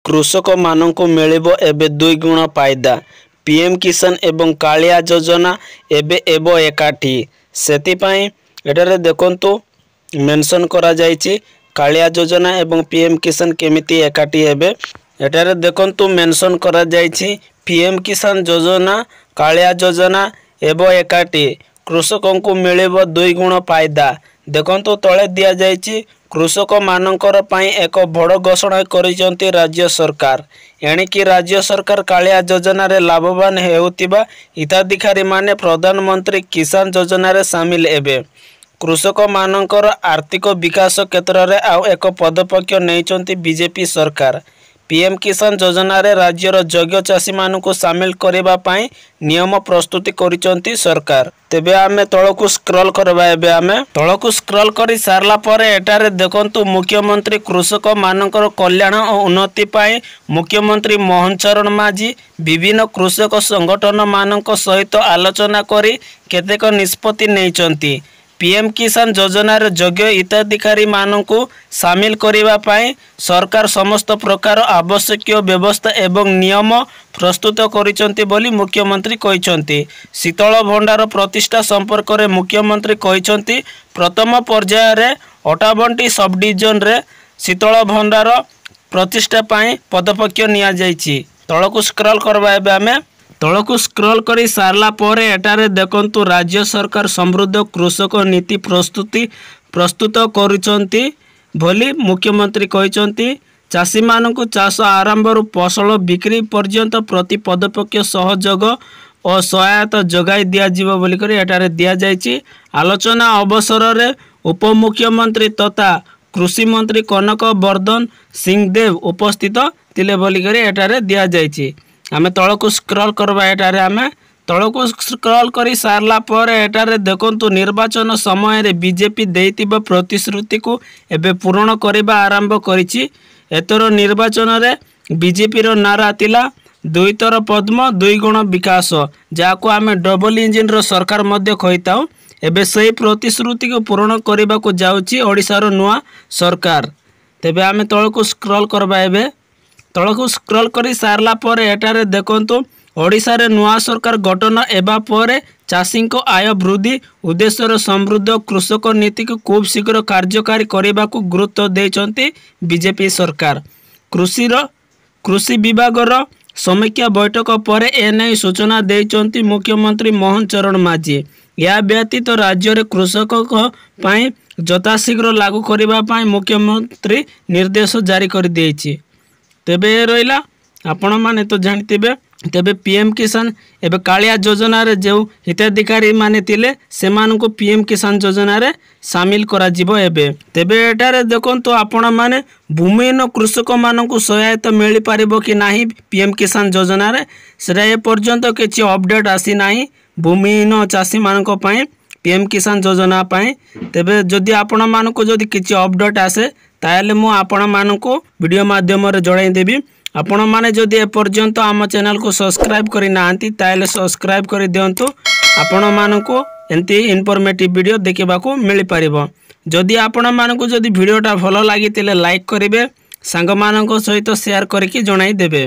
କୃଷକମାନଙ୍କୁ ମିଳିବ ଏବେ ଦୁଇଗୁଣ ଫାଇଦା। ପିଏମ୍ କିଷାନ ଏବଂ କାଳିଆ ଯୋଜନା ଏବେ ହେବ ଏକାଠି। ସେଥିପାଇଁ ଏଠାରେ ଦେଖନ୍ତୁ, ମେନସନ୍ କରାଯାଇଛି କାଳିଆ ଯୋଜନା ଏବଂ ପିଏମ୍ କିଷାନ କେମିତି ଏକାଠି ହେବେ। ଏଠାରେ ଦେଖନ୍ତୁ, ମେନସନ୍ କରାଯାଇଛି ପିଏମ୍ କିଷାନ ଯୋଜନା, କାଳିଆ ଯୋଜନା ହେବ ଏକାଠି, କୃଷକଙ୍କୁ ମିଳିବ ଦୁଇଗୁଣ ଫାଇଦା। ଦେଖନ୍ତୁ, ତଳେ ଦିଆଯାଇଛି, କୃଷକମାନଙ୍କର ପାଇଁ ଏକ ବଡ଼ ଘୋଷଣା କରିଛନ୍ତି ରାଜ୍ୟ ସରକାର। ଏଣିକି ରାଜ୍ୟ ସରକାର କାଳିଆ ଯୋଜନାରେ ଲାଭବାନ ହେଉଥିବା ହିତାଧିକାରୀମାନେ ପ୍ରଧାନମନ୍ତ୍ରୀ କିଷାନ ଯୋଜନାରେ ସାମିଲ ହେବେ। କୃଷକମାନଙ୍କର ଆର୍ଥିକ ବିକାଶ କ୍ଷେତ୍ରରେ ଆଉ ଏକ ପଦକ୍ଷେପ ନେଇଛନ୍ତି ବିଜେପି ସରକାର। ପିଏମ୍ କିଷାନ ଯୋଜନାରେ ରାଜ୍ୟର ଯୋଗ୍ୟ ଚାଷୀମାନଙ୍କୁ ସାମିଲ କରିବା ପାଇଁ ନିୟମ ପ୍ରସ୍ତୁତି କରିଛନ୍ତି ସରକାର। ତେବେ ଆମେ ତଳକୁ ସ୍କ୍ରଲ୍ କରିବା। ଏବେ ଆମେ ତଳକୁ ସ୍କ୍ରଲ୍ କରି ସାରିଲା ପରେ ଏଠାରେ ଦେଖନ୍ତୁ, ମୁଖ୍ୟମନ୍ତ୍ରୀ କୃଷକମାନଙ୍କର କଲ୍ୟାଣ ଓ ଉନ୍ନତି ପାଇଁ ମୁଖ୍ୟମନ୍ତ୍ରୀ ମୋହନ ଚରଣ ମାଝୀ ବିଭିନ୍ନ କୃଷକ ସଂଗଠନମାନଙ୍କ ସହିତ ଆଲୋଚନା କରି କେତେକ ନିଷ୍ପତ୍ତି ନେଇଛନ୍ତି। ପିଏମ୍ କିଷାନ ଯୋଜନାରେ ଯୋଗ୍ୟ ହିତାଧିକାରୀମାନଙ୍କୁ ସାମିଲ କରିବା ପାଇଁ ସରକାର ସମସ୍ତ ପ୍ରକାର ଆବଶ୍ୟକୀୟ ବ୍ୟବସ୍ଥା ଏବଂ ନିୟମ ପ୍ରସ୍ତୁତ କରିଛନ୍ତି ବୋଲି ମୁଖ୍ୟମନ୍ତ୍ରୀ କହିଛନ୍ତି। ଶୀତଳ ଭଣ୍ଡାର ପ୍ରତିଷ୍ଠା ସମ୍ପର୍କରେ ମୁଖ୍ୟମନ୍ତ୍ରୀ କହିଛନ୍ତି, ପ୍ରଥମ ପର୍ଯ୍ୟାୟରେ 58ଟି ସବଡିଭିଜନରେ ଶୀତଳ ଭଣ୍ଡାର ପ୍ରତିଷ୍ଠା ପାଇଁ ପଦକ୍ଷେପ ନିଆଯାଇଛି। ତଳକୁ ସ୍କ୍ରଲ୍ କରିବା। ଏବେ ଆମେ ତଳକୁ ସ୍କ୍ରଲ୍ କରି ସାରିଲା ପରେ ଏଠାରେ ଦେଖନ୍ତୁ, ରାଜ୍ୟ ସରକାର ସମୃଦ୍ଧ କୃଷକ ନୀତି ପ୍ରସ୍ତୁତ କରୁଛନ୍ତି ବୋଲି ମୁଖ୍ୟମନ୍ତ୍ରୀ କହିଛନ୍ତି। ଚାଷୀମାନଙ୍କୁ ଚାଷ ଆରମ୍ଭରୁ ଫସଲ ବିକ୍ରି ପର୍ଯ୍ୟନ୍ତ ପ୍ରତି ପଦକ୍ଷେପ ସହଯୋଗ ଓ ସହାୟତା ଯୋଗାଇ ଦିଆଯିବ ବୋଲିକରି ଏଠାରେ ଦିଆଯାଇଛି। ଆଲୋଚନା ଅବସରରେ ଉପମୁଖ୍ୟମନ୍ତ୍ରୀ ତଥା କୃଷିମନ୍ତ୍ରୀ କନକ ବର୍ଦ୍ଧନ ସିଂଦେବ ଉପସ୍ଥିତ ଥିଲେ ବୋଲିକରି ଏଠାରେ ଦିଆଯାଇଛି। ଆମେ ତଳକୁ ସ୍କ୍ରଲ୍ କରିବା। ଏଠାରେ ଆମେ ତଳକୁ ସ୍କ୍ରଲ୍ କରି ସାରିଲା ପରେ ଏଠାରେ ଦେଖନ୍ତୁ, ନିର୍ବାଚନ ସମୟରେ ବିଜେପି ଦେଇଥିବା ପ୍ରତିଶ୍ରୁତିକୁ ଏବେ ପୂରଣ କରିବା ଆରମ୍ଭ କରିଛି। ଏଥର ନିର୍ବାଚନରେ ବିଜେପିର ନାରା ଥିଲା ଦୁଇଥର ପଦ୍ମ, ଦୁଇଗୁଣ ବିକାଶ, ଯାହାକୁ ଆମେ ଡବଲ ଇଞ୍ଜିନର ସରକାର ମଧ୍ୟ କହିଥାଉ। ଏବେ ସେହି ପ୍ରତିଶ୍ରୁତିକୁ ପୂରଣ କରିବାକୁ ଯାଉଛି ଓଡ଼ିଶାର ନୂଆ ସରକାର। ତେବେ ଆମେ ତଳକୁ ସ୍କ୍ରଲ୍ କରିବା। ଏବେ ତଳକୁ ସ୍କ୍ରଲ୍ କରି ସାରିଲା ପରେ ଏଠାରେ ଦେଖନ୍ତୁ, ଓଡ଼ିଶାରେ ନୂଆ ସରକାର ଗଠନ ହେବା ପରେ ଚାଷୀଙ୍କ ଆୟ ବୃଦ୍ଧି ଉଦ୍ଦେଶ୍ୟରେ ସମୃଦ୍ଧ କୃଷକ ନୀତିକୁ ଖୁବ୍ ଶୀଘ୍ର କାର୍ଯ୍ୟକାରୀ କରିବାକୁ ଗୁରୁତ୍ୱ ଦେଇଛନ୍ତି ବିଜେପି ସରକାର। କୃଷି ବିଭାଗର ସମୀକ୍ଷା ବୈଠକ ପରେ ଏନେଇ ସୂଚନା ଦେଇଛନ୍ତି ମୁଖ୍ୟମନ୍ତ୍ରୀ ମୋହନ ଚରଣ ମାଝୀ। ଏହା ବ୍ୟତୀତ ରାଜ୍ୟରେ କୃଷକଙ୍କ ପାଇଁ ଯଥାଶୀଘ୍ର ଲାଗୁ କରିବା ପାଇଁ ମୁଖ୍ୟମନ୍ତ୍ରୀ ନିର୍ଦ୍ଦେଶ ଜାରି କରିଦେଇଛି। ତେବେ ଏ ରହିଲା, ଆପଣମାନେ ତ ଜାଣିଥିବେ। ତେବେ ପିଏମ୍ କିଷାନ ଏବେ କାଳିଆ ଯୋଜନାରେ ଯେଉଁ ହିତାଧିକାରୀମାନେ ଥିଲେ, ସେମାନଙ୍କୁ ପିଏମ୍ କିଷାନ ଯୋଜନାରେ ସାମିଲ କରାଯିବ ଏବେ। ତେବେ ଏଠାରେ ଦେଖନ୍ତୁ ଆପଣମାନେ, ଭୂମିହୀନ କୃଷକମାନଙ୍କୁ ସହାୟତା ମିଳିପାରିବ କି ନାହିଁ ପିଏମ୍ କିଷାନ ଯୋଜନାରେ, ସେଟା ଏପର୍ଯ୍ୟନ୍ତ କିଛି ଅପଡେଟ୍ ଆସିନାହିଁ ଭୂମିହୀନ ଚାଷୀମାନଙ୍କ ପାଇଁ ପିଏମ୍ କିଷାନ ଯୋଜନା ପାଇଁ। ତେବେ ଯଦି ଆପଣମାନଙ୍କୁ ଯଦି କିଛି ଅପଡେଟ୍ ଆସେ, ତାହେଲେ ମୁଁ ଆପଣମାନଙ୍କୁ ଭିଡ଼ିଓ ମାଧ୍ୟମରେ ଜଣାଇଦେବି। ଆପଣମାନେ ଯଦି ଏପର୍ଯ୍ୟନ୍ତ ଆମ ଚ୍ୟାନେଲକୁ ସବସ୍କ୍ରାଇବ୍ କରିନାହାନ୍ତି, ତାହେଲେ ସବସ୍କ୍ରାଇବ୍ କରିଦିଅନ୍ତୁ। ଆପଣମାନଙ୍କୁ ଏମିତି ଇନଫର୍ମେଟିଭ୍ ଭିଡ଼ିଓ ଦେଖିବାକୁ ମିଳିପାରିବ। ଯଦି ଆପଣମାନଙ୍କୁ ଯଦି ଭିଡ଼ିଓଟା ଭଲ ଲାଗିଥିଲେ ଲାଇକ୍ କରିବେ, ସାଙ୍ଗମାନଙ୍କ ସହିତ ସେୟାର କରିକି ଜଣାଇଦେବେ।